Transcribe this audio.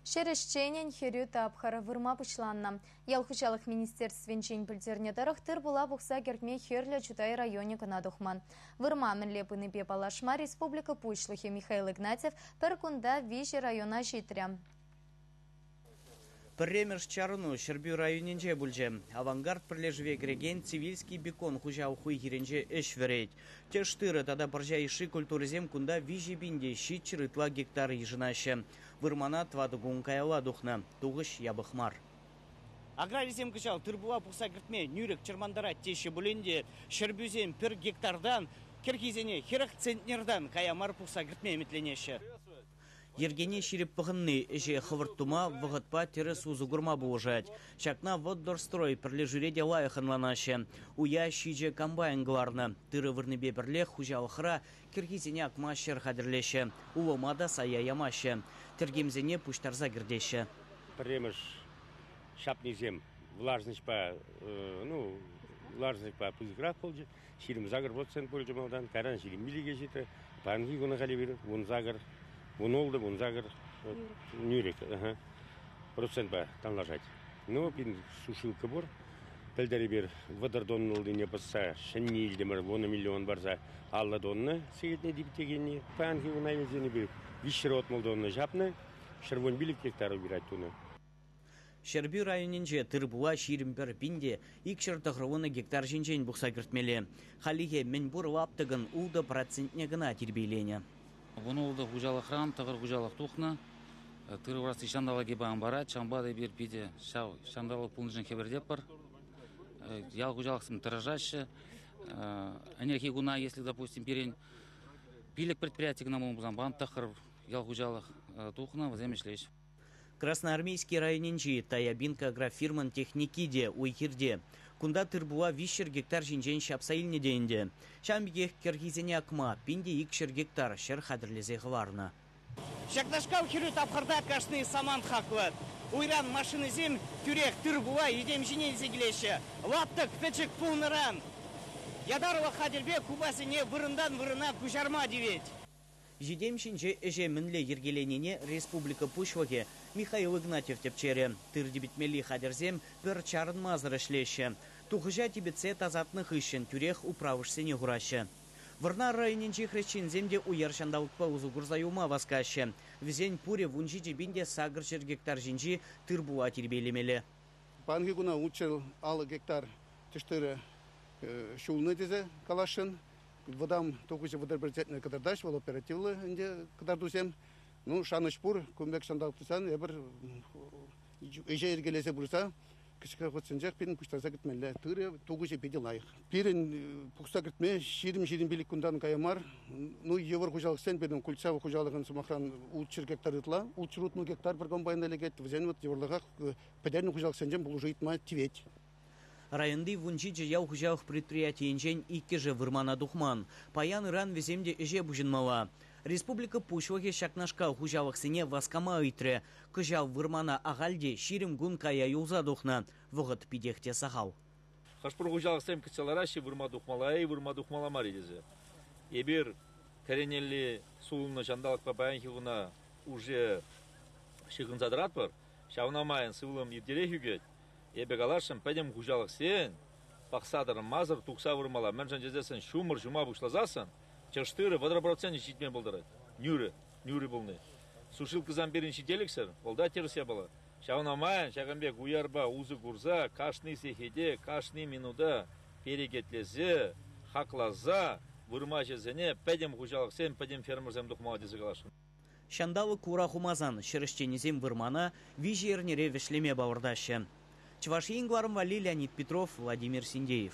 Ҫӗр ӗҫченӗн хӗрӳ тапхӑр вырма пуҫланнӑ. Ял хуҫалӑх министерствинчен пӗлтернӗ тӑрӑх, тыр-пула пухса кӗртме Хӗрлӗ Чутай районӗ кӑна тухман. Вырма мӗнле пынипе паллашма республика Пуҫлӑхӗ Михаил Игнатьев пӗр кунта 3 района ҫитрӗ. Пӗрремӗш чарӑну Ҫӗрпӳ районӗнче пулчӗ. «Авангард» пӗрлешӗве кӗрекен Цивильский бекон хуҫалӑх уй-хирӗнче ӗҫ вӗрет. Тӗш тырӑ тата пӑрҫа йышши культурӑсем кунта 3700 ытла гектар йышӑнаҫҫӗ. Вырмана 4 кун каялла тухнӑ. Тухӑҫ япӑх мар. Аграрисем кӑҫал тыр-пула пухса кӗртме нӳрӗк чӑрмантарать теҫҫӗ пулин те Ҫӗрпӳсем пӗр гектартан кӗрхисене 40 центнертан кая мар пухса кӗртме ӗмӗтленеҫҫӗ. Йӗркене ҫирӗп пӑхӑнни ӗҫе хӑвӑрт тума, вӑхӑтпа тӗрӗс усӑ курма пулӑшать. Ҫакна Воддорстрой пӗрлешӳре те лайӑх ӑнланаҫҫӗ. Уя 7 комбайн кӑларнӑ. Тырӑ вырнипе пӗрлех хуҫалӑхра кӗрхисене акма ҫӗр хатӗрлеҫҫӗ. Улӑма та сая ямаҫҫӗ. Тӗркемсене пуҫтарса кӗртеҫҫӗ. Пӗрремӗш ҫапнисем влажноҫпа, ну, влажноҫпа пысӑкрах пулчӗ. 28% пулчӗ малтан, кайран 25-е ҫитрӗ. Паянхи куна халӗ пир 18, 16, 18 нӳрӗк процентпа танлашать. Ну, пин сушилка пур. Пӗлтӗр эпир 30 тоннӑллине пӑсса ҫӗнни илтӗмӗр, 10 миллион парса 50 тонна сехетне типӗтекенни. Паянхи куна илсен эпир 360 тонна ҫапнӑ, 115 гектар убирать тунӑ. Ҫӗрпӳ районӗнче тыр-пула 21 пин те 290 гектар ҫинчен пухса кӗртмелле. Хальлӗхе мӗнпур лаптӑкӑн 6 процентне кӑна тирпейленӗ. 16 хуҫалӑхран 9 хуҫалӑх тухнӑ. Тырӑ вырасси ҫанталӑкӗ паян парать, ҫавӑнпа та эпир питӗ ҫав ҫанталӑк пулнишӗн хӗпӗртетпӗр. Ял хуҫалӑхсем тӑрӑшаҫҫӗ. Ӗнерхи куна, если, допустим, пирӗн 5 предприяти кӑна пулнӑ пулсан, паян 9 ял хуҫалӑх тухнӑ, вӗсем ӗҫлеҫ. Красноармейски районӗнчи Таябинка агрофирмӑн техники те уй-хирте. Кунта тыр-пула 300 гектар ҫинчен ҫапса илнӗ те ӗнтӗ. Ҫавӑн пекех кӗрхисене акма 1200 гектар ҫӗр хатӗрлесе хӑварнӑ. Ҫакнашкал хӗрӳ тапхӑрта кашни самант хаклӑ. Уйран машинӑсем тӳрех тыр-пула йӗтем ҫине илсе килеҫҫӗ. Лаптӑк пӗчӗк пулнӑран ятарлӑ хатӗрпе купасене вырӑнтан вырӑна куҫарма тивет. Йӗтем ҫинче ӗҫе мӗнле йӗркеленине республика Пуҫлӑхӗ Михаил Игнатьев тӗпчерӗ. Тыр типӗтмелли хатӗрсем пӗр чарӑнмасӑр ӗҫлеҫҫӗ. Тухӑҫа типӗтсе тасатнӑ хыҫҫӑн тӳрех управӑшсене хураҫҫӗ. Вӑрнар районӗнчи хресченсем те уяр ҫанталӑкпа усӑ курса юлма васкаҫҫӗ. Вӗсен пурӗ 17 пин те 800 гектар ҫинчи тыр-пула тирпейлемелле. Паянхи куна 650 гектар тӗш-тырӑ ҫулнӑ тесе каласшӑн. Вӑтам тухӑҫӗ 31 центнер кӑтартаҫ, вӑл оперативлӑ ӗнтӗ кӑтартусем. Ну, шанӑҫ пур, кун пек ҫанталӑк тусан эпир ӗҫе йӗркелесе пырса кӗске хутсенчех пирӗн пуҫтарса кӗртмелле. Тырӑ тухӑҫӗ питӗ лайӑх. Пирӗн пухса кӗртме 20-25 кунтан кая мар. Ну, йывӑр хуҫалӑхсен пирӗн Кульцав хуҫалӑхӑн, сӑмахран, 600 гектар ытла, 660 гектар пӗр комбайна лекет. Вӗсен вот йывӑрлӑхах пӗтернӗ хуҫалӑхсенчен пулӑшу ыйтма тивет. Районти 17 ял хуҫалӑх предприятийӗнчен иккӗшӗ вырмана тухман. Паян-ыран вӗсем те ӗҫе пуҫӑнмалла. Республика Пуҫлӑхӗ ҫакнашкал хуҫалӑхсене васкама ыйтрӗ. Кӑҫал вырмана ахаль те 20 кун кая юлса тухнӑ. Вӑхӑт питех те сахал. Хӑш-пӗр хуҫалӑхсем кӗтсе лараҫҫӗ вырма тухмалла-и, вырма тухмалла мар-и тесе. Эпир кӗренелли сулӑннӑ ҫанталӑкпа паянхи куна уже ҫыхӑнса тӑратпӑр. Ҫавна майӑн сывлӑм иртерех ӳкет. Эпӗ каласшӑн, пӗтӗм хуҫалӑхсен пӑхса тӑрмасӑр тухса вырмалла. Мӗншӗн тесессӗн ҫумӑр ҫума пуҫласассӑн тӗш-тырӑ 30 проценчӗ ҫитме пултарать. Нӳрӗ, нӳрӗ пулни. Сушилкӑсем пирӗн ҫителӗксӗр, вӑл та тӗрӗс япала. Ҫавна майӑн ҫакӑн пек уярпа усӑ курса кашни сехете, кашни минута перекетлесе, хакласа вырмаҫӑсене пӗтӗм хуҫалӑхсем, пӗтӗм фермерсем тухмалла тесе каласшӑн. Ҫанталӑк ура хумасан ҫӗр ӗҫченӗсем вырмана 3 эрнере вӗҫлеме палӑртаҫҫӗ. Чӑваш Ен кӑларӑм валли Леонид Петров, Владимир Синдеев.